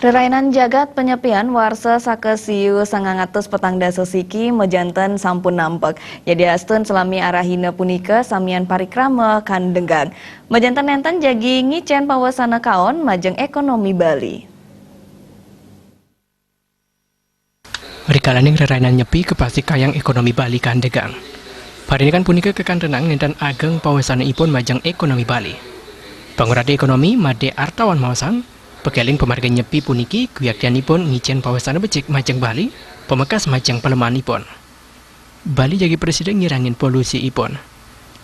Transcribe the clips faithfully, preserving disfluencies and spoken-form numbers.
Rerainan jagat penyepian warsa saka siu sangang atus petang dasa siki majanten sampun nampek. Yadiastun salami arahina punika samian parikrama kandegang. Majanten nenten jagi ngicen pawasana kaon majeng ekonomi Bali. Rikalaning rerainan nyepi kapasikayang ekonomi Bali kandegang. Parindikan punika kakantenang nenten ageng pawasanaipun majeng ekonomi Bali. Pangurati ekonomi Made Artawan maosang, pakeling pamargi nyepi puniki guyaktianipun ngicen pawasana becik majeng Bali, pamekas majeng palemahanipun. Bali jagi prasida ngirangin polusiipun.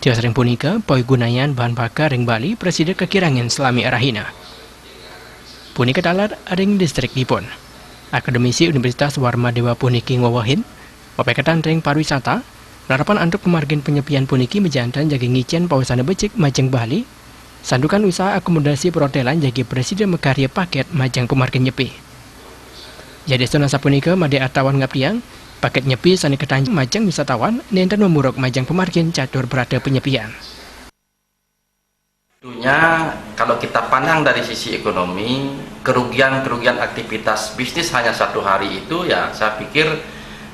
Tios ring punika, paigunayan bahan bakar ring Bali prasida kakirangin salami arahina. Punika taler ring distrikipun. Akademisi Universitas Warmadewa puniki ngwewehin, mapaiketan ring pariwisata, larapan antuk pamargin penyepian puniki majanten jagi ngicen pawasana becik majeng Bali, santukan usaha akomodasi perhotelan jagi prasida makarya paket majeng pamargin nyepi. Yadiastun asapunika, Made Artawan ngaptiang, paket nyepi sane katanjang majeng wisatawan nenten mamuruk majeng pamargin catur brata penyepian. Tentunya, kalau kita pandang dari sisi ekonomi, kerugian-kerugian aktivitas bisnis hanya satu hari itu, ya, saya pikir,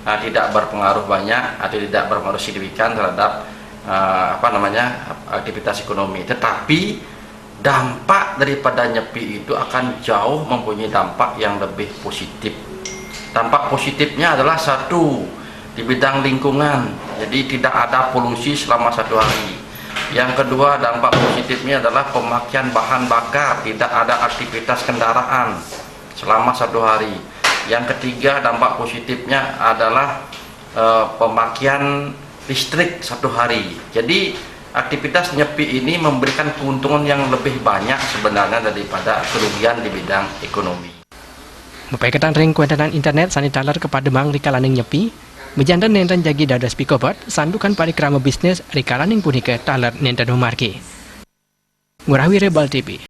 uh, tidak berpengaruh banyak atau tidak berpengaruh signifikan terhadap, uh, apa namanya, aktivitas ekonomi. Tetapi dampak daripada nyepi itu akan jauh mempunyai dampak yang lebih positif. Dampak positifnya adalah satu, di bidang lingkungan. Jadi tidak ada polusi selama satu hari. Yang kedua, dampak positifnya adalah pemakaian bahan bakar, tidak ada aktivitas kendaraan selama satu hari. Yang ketiga, dampak positifnya adalah, eh, pemakaian listrik satu hari. Jadi aktivitas nyepi ini memberikan keuntungan yang lebih banyak sebenarnya daripada kerugian di bidang ekonomi. Mapaiketan ring kuentanan internet sane taler kapademang rikalaning nyepi, majanten nenten jagi dados pikobet, santukan parikrama bisnis rikalaning punika taler nenten mamargi. Ngurah Wira, Bali T V.